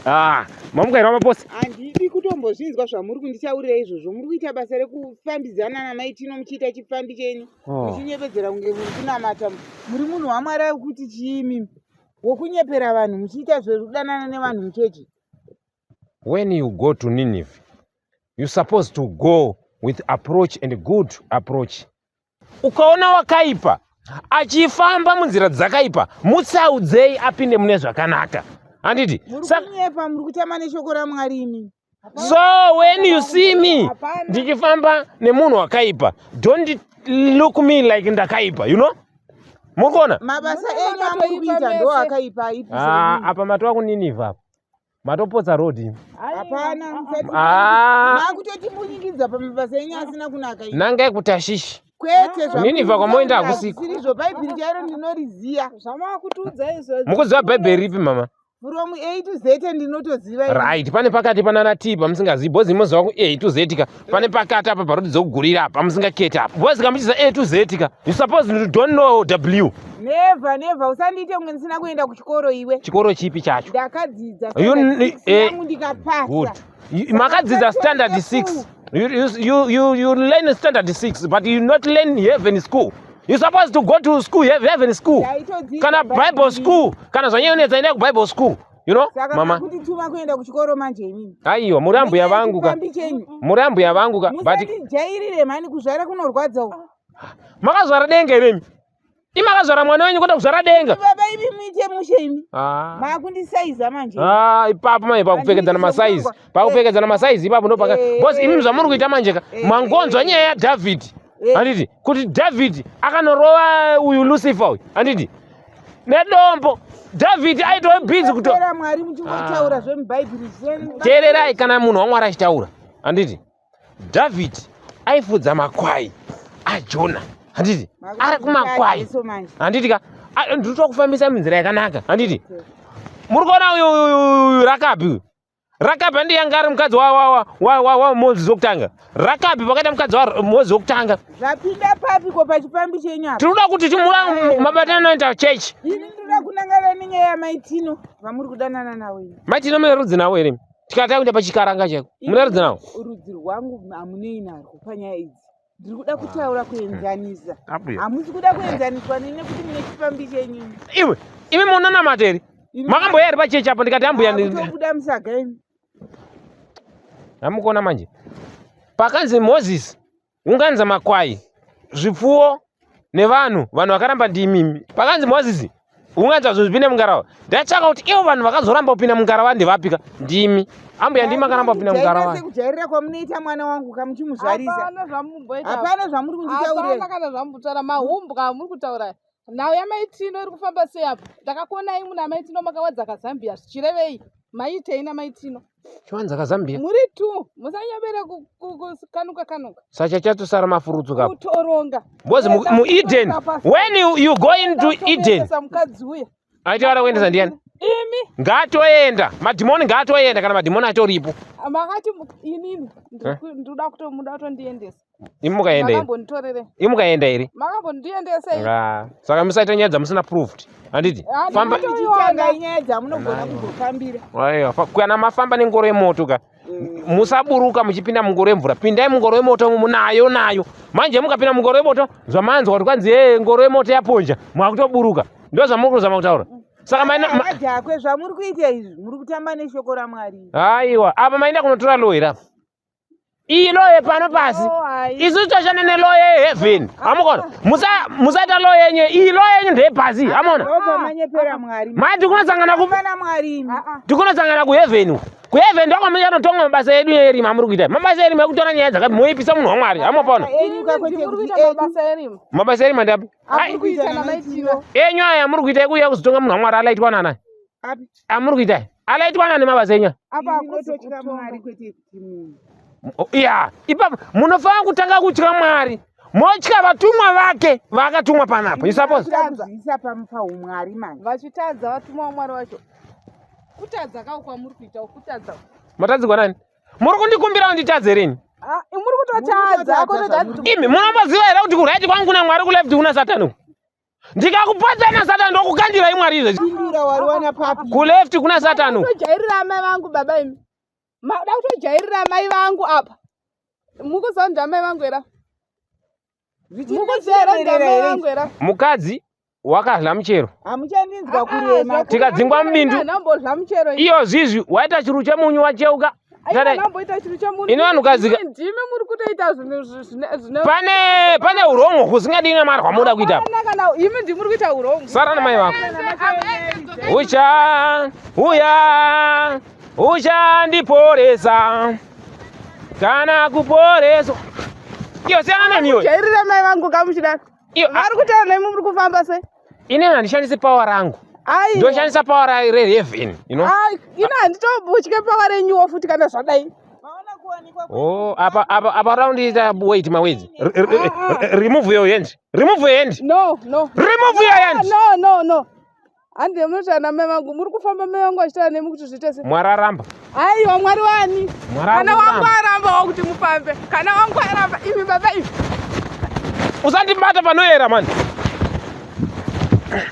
Ah, mamukaira maposi. Handidi kutombozvinzwa zvamuri kunditaurira izvozvo. Muri kuita basa rekufambidzana namaitino muchiita chipfambi chenyu. Oh. Muchinyepedzera kunge muri kunamata. Muri munhu waMwari ari kuti chii imimi? Wokunyepera vanhu muchiita zvekudanana nevanhu muchechi. When you go to Nineveh, you supposed to go with approach and good approach. Ukaona wakaipa achifamba munzira dzakaipa, mutsaudzei apinde mune zvakanaka. Handiti? Muri kunyepa, muri kutamba neshoko raMwari imi. So when you see me ndichifamba nemunhu wakaipa, don't look me like ndakaipa, you know? Muri kuona? Mabasa enyu amuri kuita ndo akaipa aipi. Ah, apa matova kuNineveh apa. Matopotsa road imi. Hapana, Ah. makutotimbunyikidza pamabasa enyu asina kunaka. Nangai kuTashishi. Kwete zva. Nineveh kwamoenda hakusiko. Sirizvo Bhaibheri chairo ndinoriziya. Zvamakutuudza izvo. Mukuziva Bhaibheri ripi mama? From A to Z ndinotoziva. ini. Right, pane pakati panana T pamusingazivi because moziva ku A to Z ka. Pane pakati apa paroti dzokugurira apa musingaketi apa. Because kamuchiza A to Z ka. You suppose you don't know W. Never, never. Usandiite kunge ndisina kuenda kuchikoro iwe. Chikoro chipi chacho? Ndakadzidza You standard six yangu ndikapasa. Good. Makadzidza standard 6. You learn standard 6 but you not learn heaven school. You supposed to go to school, have heaven school. Ndaitodzidza Kana Bible school, kana zvanyanyonetsa endai kuBible school. You know? Saka Mama. makundituma kuenda kuchikoro manje imimi. Aiwa, muri ambuya vangu ka. Chipfambi chenyu. Muri ambuya vangu ka. But Musandijairire mhani, kuzvara kunorwadza uku. Makazvara denga here imi? Imi makazvara mwana wenyu kwenda kuzvara denga. Baba imi muite mushe imi. Ah. Makundisaiza manje. Ah, ipapo manje pakupfekedzana masaizi. Pakupfekedzana masaizi ipapo ndo paka. Because imi zvamuri kuita manje ka. Mangonzwa nyaya yaDavid. Handiti kuti David akanorova uyu Lucifer uyu. Handiti. Nedombo. David aitove busy kuto. Teerera Mwari muchingotaura zvemuBhaibheri zvenyu. Teererai kana munhu waMwari achitaura. Handiti. David aifudza makwai aJona. Handiti. Ari kumakwai. Handiti ka. Ndiri kufambisa munzira yakanaka. Handiti. Muri kuona uyu uyu uyu Rakabi uyu. Rakabi handi yanga ari mukadzi wa Moses wokutanga. Rakabi pakaita mukadzi wa Moses wokutanga. Zvapinda papi ko pachipambi chenyu apa? Tinoda kuti timura mabatana anoita church. Ini ndinoda kunangana nenyaya yaMaitino vamuri kudanana navo ini. Maitino mune rudzi navo here? Tikatanga kuita pachikaranga chaiko. Mune rudzi navo? Rudzi rwangu hamunei narwo panyaya idzi. Ndiri kuda kutaura kuenzanisa. Abuya. Hamusi kuda kuenzaniswa neni nekuti mune chipambi chenyu. Iwe, imi munonamata here? Makamboya here pachechi apo ndikati ambuya ndi- Kutobuda musaga imi. Hamukuona manje. Pakanzi Moses unganza makwai, zvipfuwo nevanhu, vanhu vakaramba ndimimi. Pakanzi Moses unganza zvinhu zvipinde mungarava. Ndatsvaka kuti ivo vanhu vakazoramba kupinda mungarava ndevapika ndimi. Ambuya ndimi makaramba kupinda mungarava. Sekujairira kwamunoita mwana wangu kamuchimuzvarisa. Hapana zvamumboita. Hapana zvamuri kunditaurira. Hapana kana zvamutaura mahumbwa amuri kutaura. Nhau yaMaitino iri kufamba sei apa? Ndakakuonai muna Maitino makawadza kaZambia zvichirevei? Maiitei naMaitino? Chiwanza kaZambia. Muri two, musanyabera kukanuka kanuka. Sacha chatosara mafurutsu kapo. Kutoronga. Because mu Eden, when you go into Eden, mukadzi uya. Aiti vada kuendesa ndiani? Imi. Ngaatoenda. Madhimoni ngaatoenda kana madhimoni atoripo. Makati inini ndinoda kutomuda kutondiendesa. Imi mukaenda here? Makambonditorere. Imi mukaenda here? Makambondiendesa here? Ah, saka musaita nyaya dzamusina proved. Handiti? Famba Tichitanga nyaya dzamunogona kuzofambira. Aiwa, kana mafamba nengoro yemoto ka. Musaburuka muchipinda mungoro yemvura. Pindai mungoro yemoto munayo nayo. Manje mukapinda mungoro yemoto zvamanzwa kuti kwanzi hey, ngoro yemoto yaponja, mwakutoburuka. Ndo zvamuri kuzama kutaura. Saka maina Madhakwe zvamuri kuita izvi, muri kutamba neshoko raMwari. Aiwa, apa maenda kunotora law here apa? Iyi law yepano pasi. Isu toshanda nelaw yeheaven. Hamukona? Musaita law yenyu. Iyi law yenyu ndeyepasi. Hamona? Ndobva manyepera Mwari. Mai tikunosangana ku Pana Mwari imi. Tikunosangana ku heaven. Ku heaven ndokwamuchanotonga mabasa edu erima amuri kuita. Mabasa erima ekutora nyaya dzakapi moipisa munhu waMwari. Hamopona? Enyu ka kwete kuti enyu. Mabasa erima. Mabasa erima ndapi? Amuri kuita naMaitino. Enyu aya amuri kuita ekuuya kuzotonga munhu waMwari alaitwa nana. Api? Amuri kuita. Alaitwa nani mabasa enyu? Apa hakusi Ndinototya Mwari kwete kuti munhu. Ya, ipapo munofanira kutanga kutya Mwari. Motya vatumwa vake vaakatumwa panapa. You suppose? Kuzviisa paumwari manje. Vachitadza vatumwa vaMwari vacho. Kutadza kawo kwamuri kuita kutadza. Matadzigwa nani? Muri kundikumbira kunditadze rini? Ah, muri kutotadza, kutotadza. Imi munomboziva here kuti kuright kwangu kuna Mwari kuleft kuna Satani? Ndikakupatsa nasatani ndokukandirai Mwari izvezvi. Pindura wariwana papi? Kuleft kuna satani uku. Kutojairira amai vangu baba imi. Mauda kutojairira amai vangu apa. Mukuziva kuti amai vangu here? Mukuziva here kuti amai vangu here? Mukadzi wakadla muchero. Hamuchandinzwa kurema. Tikadzingwa mubindu. Ndambodla muchero. Iyo zvizvi waita churu chemunyu wacheuka. Tadai. Ndamboita churu chemunyu. Ini vanhukadzi ka- Ndimi muri kutoita zvinhu zvine Pane pane urongo husingadini namari hwamunoda kuita apa. Hapana kana imi ndimi muri kuita urongo. Sara namai vako. Ucha uya uchandiporesa kana kuporeswa. Iyo siyana neni iwe. Jairira mai vangu kamuchidaro. Iyo Vari kutaura nemi muri kufamba sei? ini handishandisi power rangu. Aiwa. Ndoshandisa power reheaven, you know. Ai, ini handitobutye pawa renyuwo futi kana zvadai. Maona kuwanikwa Oh, apa apa apa round ita wait mawedzi. Remove your hand. Remove your hand. No, no. Remove your hand. No, no, no. Handi munotaura namai vangu, muri kufamba mai vangu vachitaura nemi kuti zviite sei? Mwari aramba. Aiwa, Mwari wani? Mwari Kana wangu aramba. aramba wakuti mufambe. Kana wangu aramba imi baba imi. Usandibata panoyera mani.